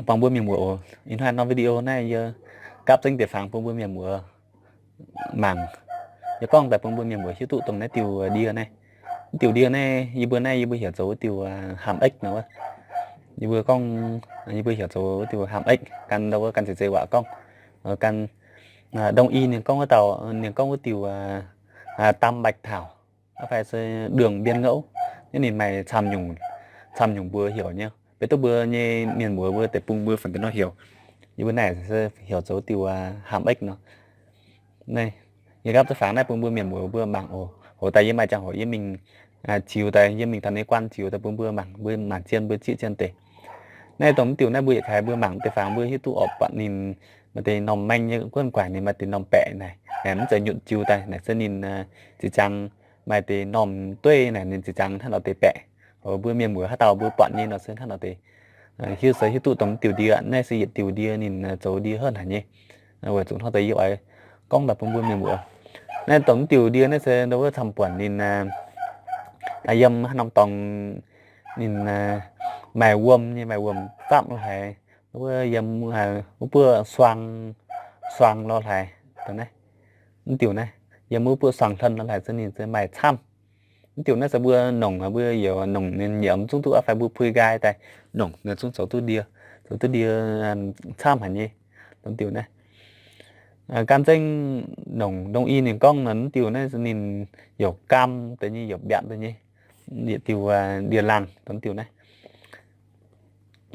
Buangh mbuo mienh muoz oc, ih hnoi norm video naaiv yie gapv zengv deix fangx bun mbuo mienh muoz mangc. Yie gorngv daaih bun mbuo mienh muoz hiuv duqv dongh naaiv diuh ndie naaiv. Diuh ndie naaiv yie mbuo naaiv yie mbuo heuc zoux wuov diuh hamh ekv nor wuov. Yie mbuo gorngv, yie mbuo heuc zoux wuov diuh hamh ekv, gan ndau wuov gan zeiz zeiz waac gorngv, gan Đông y ninh gorngv wuov dauh, ninh gorngv wuov diuh tam bạch thảo, fai se đường biên ngẫu, ninh maaih camv nyungc, camv nyungc mbuox heuc nyei. Beiv duqv mbuo nyei mienh muoz mbuo deic-bung mbuo funx deix nor heuc. Yie mbuo naaiv se heuc zoux diuh hamh ekv nor. Yie gapv zengv fangx naaiv bun mbuo mienh muoz mbuo mangc oc. Hoc daaih yie maaih jangx-hoc yie mingh ziux daaih, yie mingh taux ninh guan ziux daaih bun mbuo mangc, mbuo mangc zien mbuo zieqv zien deix. Naaiv dongh mv diuh naaiv mbuo yietc kaaix mbuo mangc deix fangx mbuo hiuv duqv oc, buatc ninh maaih deix norm maeng nyei guonv guaaic, ninh maaih deix norm baeqc naaic, mv zeiz nyutc ziux daaih naaic se ninh ziex jangx, maaih deix norm dueiv naaic ninh ziex jangx hnangv nor deix baeqc. Mbuo mienh muoz haaix dauh mbuo buatc nyei nor se hnangv nor deix hiuv se hiuv duqv dongh mv diuh ndie. Naaiv se yietc diuh ndie ninh zoux ndie henv haic nyei. Weic zuqc hnangv deix yie oix gorngv daaih bun mbuo mienh muoz. Naaiv dongh mv diuh ndie naaiv se ndau wuov camv-buonc ninh yiem haaix norm dorngx ninh maaih wuom nyei, maaih wuom-zapv lo haic, wuov yiem wuov buov suang, suang lo haic. Mv diuh naaiv yiem wuov buov suang hlen lo haic se ninh se maaih camv. Mv diuh naaiv se mbuo nongc, mbuo youz nongc ninh nyiemz zungv duqv fai mbuo pui nqaai daaih nongc ninh zungv zoux duqv ndie, zoux duqv ndie camv haic nyei. Dongh diuh naaiv gan zengv nongc Đông y ninh gorngv nor, mv diuh naaiv ninh youc gaam deix nyei, youc mbiaatc deix nyei, yietc diuh ndie-laangh dongh diuh naaiv.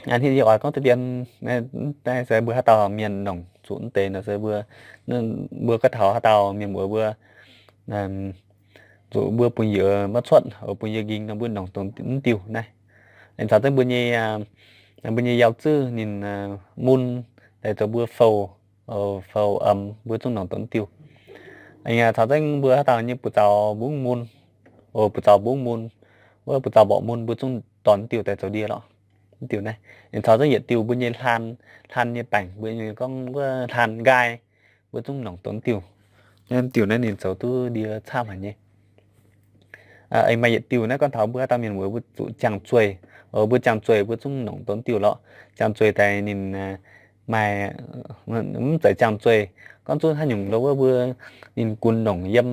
Hnangv yie oix gorngv deix dien, naaiv se mbuo haaix dauh mienh nongc zuqc mv deix nor se mbuo, mbuo gorngv taux haaix dauh mienh muoz mbuo zuqc mbuo bungx yie maiv cuotv, bungx yie nqingx nor mbuo nongc dongh mv diuh naaiv. Aengx caux zengv mbuo nyei, mbuo nyei yaac zuqv ninh mun daaih zoux mbuo fou, fou, mbuo zungv nongc dongh mv diuh. Aengx caux zengv mbuo haaix dauh nyei buoz-zaux mbungv mun, buoz-zaux mbungv mun, wuov buoz-zaux mborqv mun mbuo zungv dorh mv diuh daaih zoux ndie lorqc. Mv diuh naaiv aengx caux zengv yietc diuh mbuo nyei hlaan, hlaan nyei baengc, mbuo gorngv wuov hlaan nqaai, mbuo zungv nongc dongh mv diuh. Mv diuh naaiv ninh zoux duqv ndie camv haic nyei. Aengx maaih yietc diuh naaiv gorngv taux mbuo haaix dauh mienh muoz mbuo zuqc jangx-zueih, mbuo jangx-zueih mbuo zungv nongc dongh mv diuh lorqc. Jangx-zueih daaih ninh maaih, mv zeiz jangx-zueih, gorngv zungv haaix nyungc lo wuov mbuo ninh gunv nongc yiem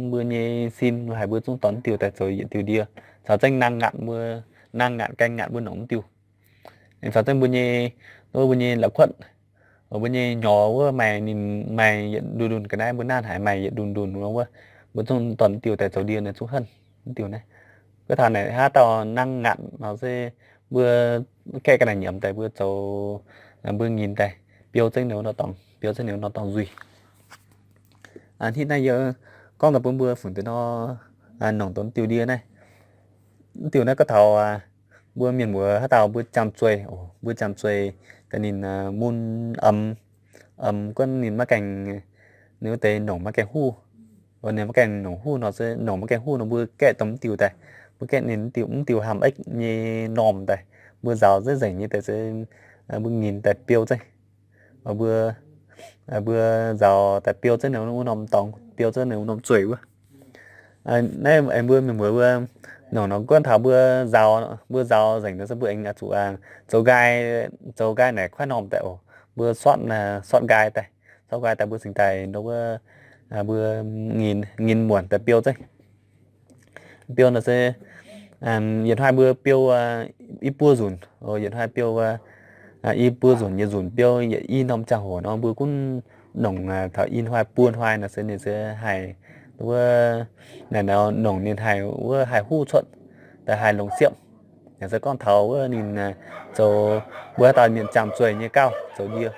mbuo nyei sin lo haic mbuo zungv dorh mv diuh daaih zoux yietc diuh ndie. Caux zengv naang ngaatc mbuo, naang ngaatc gaeng ngaatc mbuo nongc mv diuh. Aengx caux zengv mbuo nyei, wuov mbuo nyei la'kuotv, mbuo nyei nyorx wuov maaih ninh maaih yietc ndunh ndunh ga'naaiv mbuo naanv haic maaih yietc ndunh ndunh wuov, mbuo zungv dorh mv diuh daaih zoux ndie naaiv zungv henv. Mv diuh naaiv gorngv taux naaic haaix dauh naang ngaatc nor se mbuo gaeqv ga'naaiv nyiemz daaih mbuo zoux, mbuo nyinz daaih biou zengv ninh nor dorngx, biou zengv ninh nor dorngx nzuih. Hnangv naaiv yie gorngv daaih bun mbuo funx deix nor, nongc dongh diuh ndie naaiv. Mv diuh naaiv gorngv taux mbuo mienh muoz haaix dauh mbuo jangx-zueih, mbuo jangx-zueih daaih ninh mun, m, m, gorngv ninh maiv gaengh, ninh wuov deix nongc maiv gaengh huv. Ninh maiv gaengh nongc huv nor se nongc maiv gaengh huv nor mbuo gaeqv dongh mv diuh daaih, mbuo gaeqv ninh mv diuh, mv diuh hamh ekv nyei normh daaih, mbuo nzaaux nzengc nzengc nyei daaih se mbuo nyinz daaih biou zengv. Mbuo, mbuo nzaaux daaih biou zengv ninh wuov norm dorngx, biou zengv ninh wuov norm zueih wuov. Naaiv mbuo mienh muoz mbuo nongc nor gorngv taux mbuo nzaaux, mbuo nzaaux nzengc nor se mbuo aengx zuqc zoux nqaai, zoux nqaai naaic kuaaiv normh daaih oc. Mbuo sortv, sortv nqaai daaih, sortv nqaai daaih mbuo cingx daaih nor wuov, mbuo nyinz, nyinz muonc daaih biou zengv. Biou nor se yietc hnoi mbuo biou i buo nzunc, yietc hnoi biou i buo nzunc, yietc nzunc biou yietc i norm ziangh hoc nor mbuo gunv nongc taux i hnoi buo hnoi nor se ninh se haih wuov, naaic nor nongc ninh haih wuov haih huv cuotv daaih haih longc siepv. Yaac se gorngv taux wuov ninh zoux mbuo haaix dauh mienh jangx-zueih nyei gauh zoux ndie.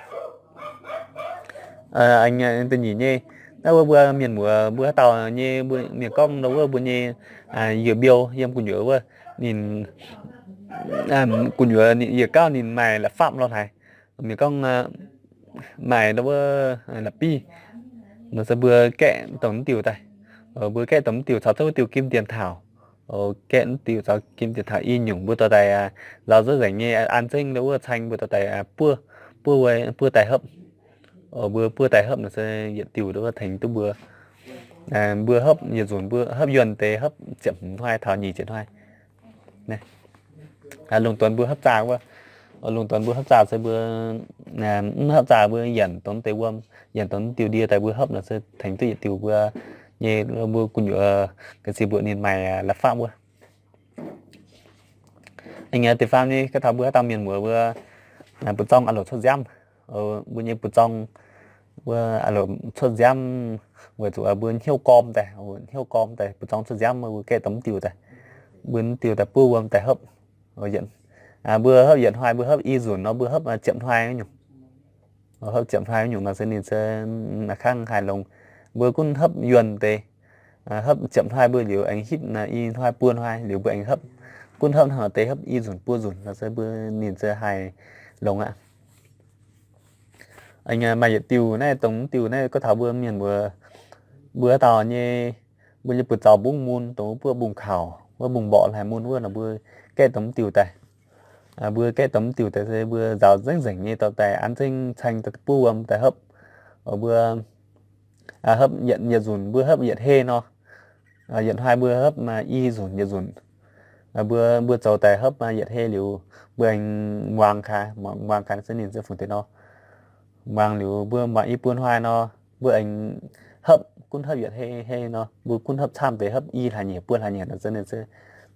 Da'nyeic nyei, naaiv wuov mbuo mienh muoz mbuo haaix dauh nyei mbuo mienh gorngv nor wuov mbuo nyei yie mbiouh yiem gu'nyuoz wuov, ninh gu'nyuoz yie gauh ninh maaih la'fapv lo haaix, mienh gorngv maaih nor wuov la'biv, nor se mbuo gaeqv dongh mv diuh daaih. Mbuo gaeqv dongh mv diuh caux zengv wuov diuh kim tiền thảo. Gaeqv mv diuh caux kim tiền thảo i nyungc mbuo dorh daaih nzaaux nzengc nzengc nyei an zengv nor wuov caeng mbuo dorh daaih buov, buov daaih hopv. Mbuo buov daaih hopv nor se yietc diuh nor wuov tengx duqv mbuo, mbuo hopv yietc nzunc mbuo hopv yuonh deix hopv ziepc hmz hnoi taux nyic ziepc hnoi. Lungh duonx mbuo hopv zaah wuov, Lungh ndorm mbuo hopv zaah se mbuo mv hopv zaah mbuo yienc dongh deix wuom, yienc dongh diuh ndie daaih mbuo hopv nor se tengx duqv yietc diuh mbuo nyei, mbuo gu'nyuoz ga'sie mbuoqc ninh maaih la'fapv wuov. Da'faam nyei, ga'taux mbuo haaix dauh mienh muoz mbuo, buoz-zorng a'loc cuotv nziaamv, mbuo nyei buoz-zorng mbuo a'loc cuotv nziaamv weic zuqc mbuo hnyouv gorm daaih, hnyouv gorm daaih buoz-zorng cuotv nziaamv, mbuo gaeqv dongh mv diuh daaih, mbuo mv diuh daaih buov wuom daaih hopv. Mbuo hopv yietc hnoi, mbuo hopv i nzunc nor mbuo hopv ziepc hnoi wuov nyungc. Hopv ziepc hnoi wuov nyungc nor se ninh se kangv haih longx. Mbuo gunv hopv yuonh deix, hopv ziepc hnoi mbuo liuz aengx hitv i hnoi buo hnoi liuz mbuo aengx hopv. Gunv hopv hnangv nor deix hopv i nzunc buo nzunc nor se mbuo ninh se haih longx aqv. Maaih yietc diuh naaiv, dongh mv diuh naaiv gorngv taux mbuo mienh muoz, mbuo haaix dauh nyei, mbuo nyei buoz-zaux mbungv mun, dongh wuov buov mbungv kaux, wuov mbungv mborqv haic mun wuov nor mbuo gaeqv dongh mv diuh daaih. Mbuo gaeqv dongh mv diuh daaih se mbuo nzaaux nzengc nzengc nyei dorh daaih an zengc caeng daaih buov wuom daaih hopv. Mbuo hopv yietc, yietc nzunc mbuo hopv yietc hei nor, yietc hnoi mbuo hopv i nzunc yietc nzunc. Mbuo, mbuo zoux daaih hopv yietc hei liuz, mbuo aengx muangx kaaix, muangx kaaix se ninh se fungc deix nor. Muangx liuz mbuo muangx i buo hnoi nor, mbuo aengx hopv, gunv hopv yietc hei, hei nor, mbuo gunv hopv camv deix hopv i hlaax nyieqc, buo hlaax nyieqc nor se ninh se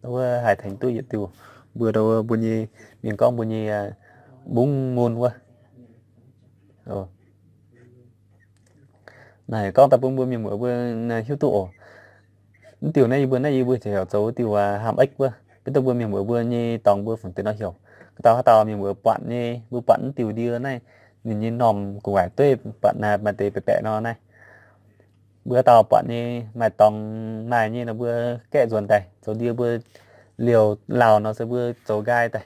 wuov haih tengx duqv yietc diuh mbuo, mbuo nyei, mienh gorngv mbuo nyei mbungv mun wuov. Naaiv gorngv daaih bun mbuo mienh muoz mbuo hiuv duqv oc. Mv diuh naaiv yie mbuo, naaiv yie mbuo heuc zoux diuh hnamv-ekv wuov, beiv duqv mbuo mienh muoz mbuo nyei dorngx mbuo fungc deix nor heuc. Ga'dau haaix dauh mienh muoz buatc nyei, mbuo buatc mv diuh ndie naaiv, ninh nyei normh gu'nguaaic dueiv buatc naaiv maaih deix baeqc baeqc nor naaiv. Mbuo haaix dauh buatc nyei maaih dorngx maaih nyei nor mbuo gaeqv nzuonx daaih zoux ndie mbuo liouh lauh nor se mbuo zoux nqaai daaih,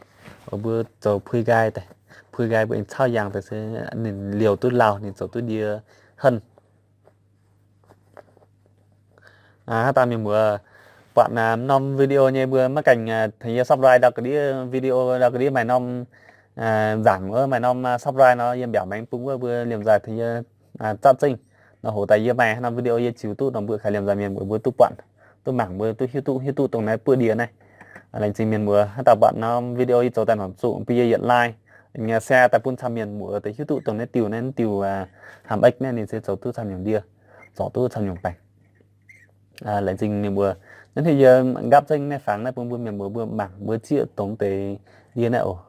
mbuo zoux pui nqaai daaih, pui nqaai mbuo aengx caauv yaangh daaih se ninh liouh duqv lauh ninh zoux duqv ndie henv. Haaix dauh mienh muoz buatc norm video nyei mbuo maiv gaengh tengx yie subscribe ndau ga'ndiev video ndau ga'ndiev maaih norm nzaangc wuov maaih norm subscribe nor yie mbiaauc maengx bung wuov mbuo liemh nzaaih tengx yie zapv zengv. Nor hoc daaih yie maaih haaix norm video yie ziux duqv nor mbuo kaaix liemh nzaaih mienh muoz mbuo duqv buatc, duqv mangc mbuo duqv hiuv duqv, hiuv duqv dongh naaiv buov ndie naaiv. Laengz zingh mienh muoz haaix dauh buatc norm video yie zoux daaih nor zuqc bun yie yietc like, share daaih bun camv mienh muoz deix hiuv duqv dongh naaiv diuh naaiv diuh hnamv-ekv naaiv ninh se zoux duqv camv nyungc ndie, zorc duqv camv nyungc baengc. Laengz zingh mienh muoz. Naaiv hnoi yie nqaapv zengv naaiv fangx naaiv bun mbuo mienh muoz mbuo mangc mbuo zieqv dongh deix ndie naaiv oc.